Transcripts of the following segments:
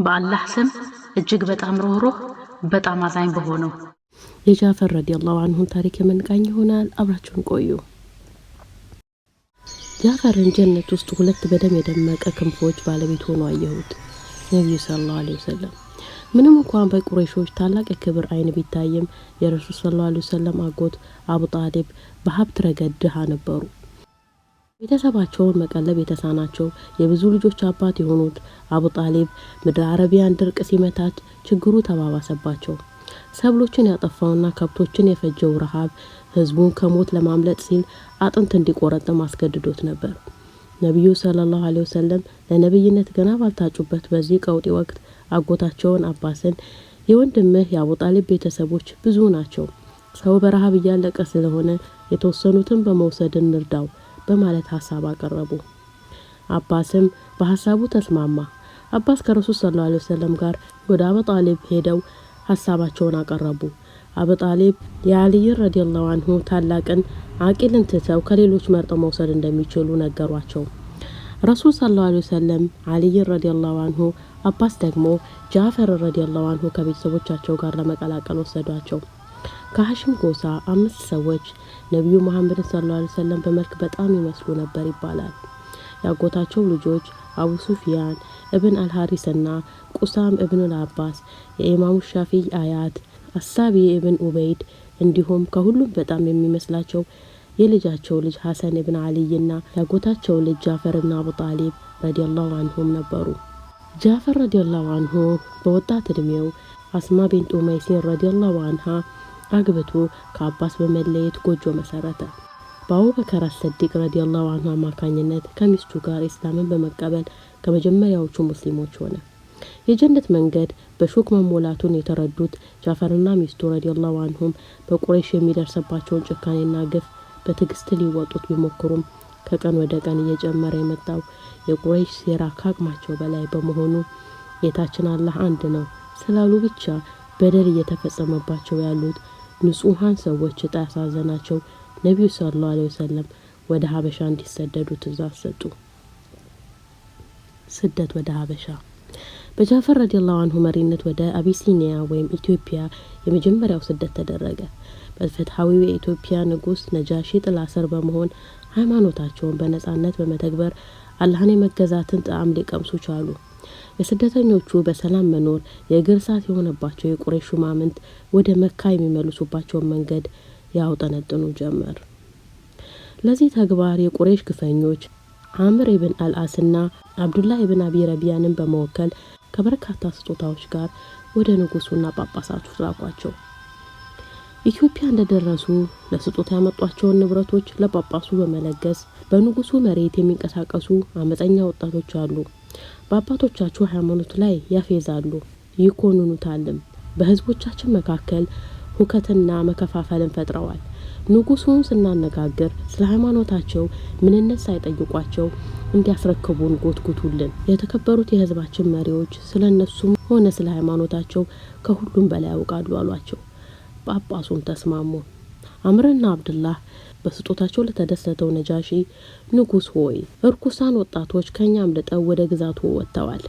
በአላህ ስም እጅግ በጣም ሩህሩህ በጣም አዛኝ በሆነው። የጃፈር ረዲየላሁ አንሁን ታሪክ የምንቃኝ ይሆናል። አብራችሁን ቆዩ። ጃፈርን ጀነት ውስጥ ሁለት በደም የደመቀ ክንፎች ባለቤት ሆኖ አየሁት። ነቢዩ ሰለላሁ ዐለይሂ ወሰለም ምንም እንኳን በቁረይሾች ታላቅ የክብር አይን ቢታይም፣ የረሱል ሰለላሁ ዐለይሂ ወሰለም አጎት አቡ ጣሊብ በሀብት ረገድ ድሃ ነበሩ። ቤተሰባቸውን መቀለብ የተሳናቸው የብዙ ልጆች አባት የሆኑት አቡ ጣሊብ ምድረ አረቢያን ድርቅ ሲመታት ችግሩ ተባባሰባቸው። ሰብሎችን ያጠፋውና ከብቶችን የፈጀው ረሃብ ህዝቡን ከሞት ለማምለጥ ሲል አጥንት እንዲቆረጥም አስገድዶት ነበር። ነቢዩ ሰለላሁ ዐለይሂ ወሰለም ለነቢይነት ገና ባልታጩበት በዚህ ቀውጢ ወቅት አጎታቸውን አባስን፣ የወንድምህ የአቡ ጣሊብ ቤተሰቦች ብዙ ናቸው፣ ሰው በረሃብ እያለቀ ስለሆነ የተወሰኑትን በመውሰድ እንርዳው በማለት ሀሳብ አቀረቡ። አባስም በሀሳቡ ተስማማ። አባስ ከረሱል ሰለላሁ ዐለይሂ ወሰለም ጋር ወደ አቡ ጣሊብ ሄደው ሀሳባቸውን አቀረቡ። አቡ ጣሊብ የአልይን ረዲየላሁ አንሁ ታላቅን አቂልን ትተው ከሌሎች መርጠው መውሰድ እንደሚችሉ ነገሯቸው። ረሱል ሰለላሁ ዐለይሂ ወሰለም አልይን ረዲየላሁ አንሁ፣ አባስ ደግሞ ጃፈር ረዲየላሁ አንሁ ከቤተሰቦቻቸው ጋር ለመቀላቀል ወሰዷቸው። ከሀሽም ጎሳ አምስት ሰዎች ነቢዩ መሐመድን ሰለላሁ ዐለይሂ ወሰለም በመልክ በጣም ይመስሉ ነበር ይባላል። ያጎታቸው ልጆች አቡ ሱፊያን እብን አልሀሪስና ቁሳም እብን አባስ፣ የኢማሙ ሻፊይ አያት አሳቢ እብን ኡበይድ፣ እንዲሁም ከሁሉም በጣም የሚመስላቸው የልጃቸው ልጅ ሀሰን እብን አልይና ያጎታቸው ልጅ ጃፈር እብን አቡ ጣሊብ ረዲየላሁ አንሁም ነበሩ። ጃፈር ረዲየላሁ አንሁ በወጣት እድሜው አስማ ቢንት ኡመይሲን ረዲየላሁ አንሃ አግብቶ ከአባስ በመለየት ጎጆ መሰረተ። በአቡበከር አሰዲቅ ረዲየላሁ አንሁ አማካኝነት ከሚስቱ ጋር ኢስላምን በመቀበል ከመጀመሪያዎቹ ሙስሊሞች ሆነ። የጀነት መንገድ በሾክ መሞላቱን የተረዱት ጃፈርና ሚስቱ ረዲየላሁ አንሁም በቁረይሽ የሚደርስባቸውን ጭካኔና ግፍ በትዕግስት ሊወጡት ቢሞክሩም፣ ከቀን ወደ ቀን እየጨመረ የመጣው የቁረይሽ ሴራ ከአቅማቸው በላይ በመሆኑ፣ ጌታችን አላህ አንድ ነው ስላሉ ብቻ በደል እየተፈጸመባቸው ያሉት ንጹሐን ሰዎች እጣ ያሳዘናቸው ነቢዩ ሰለላሁ ዐለይሂ ወሰለም ወደ ሀበሻ እንዲሰደዱ ትእዛዝ ሰጡ። ስደት ወደ ሀበሻ። በጃፈር ረዲየላሁ አንሁ መሪነት ወደ አቢሲኒያ ወይም ኢትዮጵያ የመጀመሪያው ስደት ተደረገ። በፍትሐዊው የኢትዮጵያ ንጉስ ነጃሺ ጥላ ስር በመሆን ሃይማኖታቸውን በነጻነት በመተግበር አላህን የመገዛትን ጣዕም ሊቀምሱ ቻሉ። የስደተኞቹ በሰላም መኖር የእግር እሳት የሆነባቸው የቁረይሽ ሹማምንት ወደ መካ የሚመልሱባቸውን መንገድ ያውጠነጥኑ ጀመር። ለዚህ ተግባር የቁረይሽ ግፈኞች አምር ኢብን አልአስና አብዱላህ ኢብን አቢ ረቢያንን በመወከል ከበርካታ ስጦታዎች ጋር ወደ ንጉሱና ጳጳሳቱ ላኳቸው። ኢትዮጵያ እንደደረሱ ለስጦታ ያመጧቸውን ንብረቶች ለጳጳሱ በመለገስ፣ በንጉሱ መሬት የሚንቀሳቀሱ አመፀኛ ወጣቶች አሉ፣ በአባቶቻችሁ ሃይማኖት ላይ ያፌዛሉ፣ ይኮንኑታልም፣ በህዝቦቻችን መካከል ሁከትና መከፋፈልን ፈጥረዋል። ንጉሱን ስናነጋግር ስለ ሃይማኖታቸው ምንነት ሳይጠይቋቸው እንዲያስረክቡን ጎትጉቱልን። የተከበሩት የህዝባችን መሪዎች ስለ እነሱም ሆነ ስለ ሃይማኖታቸው ከሁሉም በላይ ያውቃሉ አሏቸው። ጳጳሱም ተስማሙ። አምርና አብድላህ በስጦታቸው ለተደሰተው ነጃሺ፣ ንጉስ ሆይ፣ እርኩሳን ወጣቶች ከኛ አምልጠው ወደ ግዛቱ ወጥተዋል።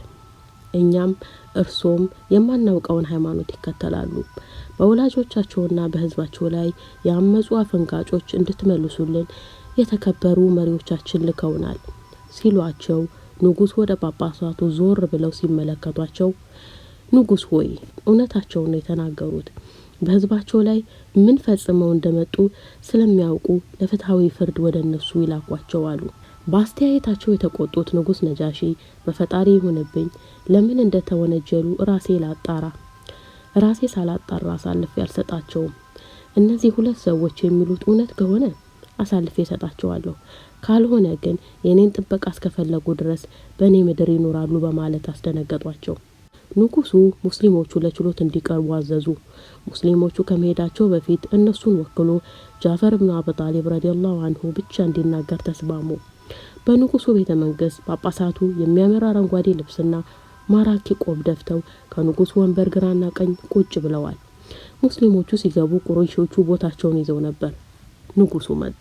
እኛም እርሶም የማናውቀውን ሃይማኖት ይከተላሉ። በወላጆቻቸውና በህዝባቸው ላይ ያመጹ አፈንጋጮች እንድትመልሱልን የተከበሩ መሪዎቻችን ልከውናል ሲሏቸው፣ ንጉስ ወደ ጳጳሳቱ ዞር ብለው ሲመለከቷቸው፣ ንጉስ ሆይ፣ እውነታቸውን ነው የተናገሩት። በህዝባቸው ላይ ምን ፈጽመው እንደመጡ ስለሚያውቁ ለፍትሐዊ ፍርድ ወደ እነሱ ይላኳቸው አሉ። በአስተያየታቸው የተቆጡት ንጉስ ነጃሺ፣ በፈጣሪ ይሁንብኝ፣ ለምን እንደተወነጀሉ ራሴ ላጣራ፣ ራሴ ሳላጣራ አሳልፌ አልሰጣቸውም። እነዚህ ሁለት ሰዎች የሚሉት እውነት ከሆነ አሳልፌ እሰጣቸዋለሁ፣ ካልሆነ ግን የእኔን ጥበቃ እስከፈለጉ ድረስ በእኔ ምድር ይኖራሉ በማለት አስደነገጧቸው። ንጉሱ ሙስሊሞቹ ለችሎት እንዲቀርቡ አዘዙ። ሙስሊሞቹ ከመሄዳቸው በፊት እነሱን ወክሎ ጃፈር ብኑ አቡ ጣሊብ ረዲየላሁ አንሁ ብቻ እንዲናገር ተስማሙ። በንጉሱ ቤተ መንግስት ጳጳሳቱ የሚያምር አረንጓዴ ልብስና ማራኪ ቆብ ደፍተው ከንጉሱ ወንበር ግራና ቀኝ ቁጭ ብለዋል። ሙስሊሞቹ ሲገቡ ቁረይሾቹ ቦታቸውን ይዘው ነበር። ንጉሱ መጡ።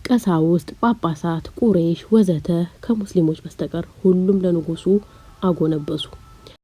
ቀሳውስት፣ ጳጳሳት፣ ቁሬሽ ወዘተ ከሙስሊሞች በስተቀር ሁሉም ለንጉሱ አጎነበሱ።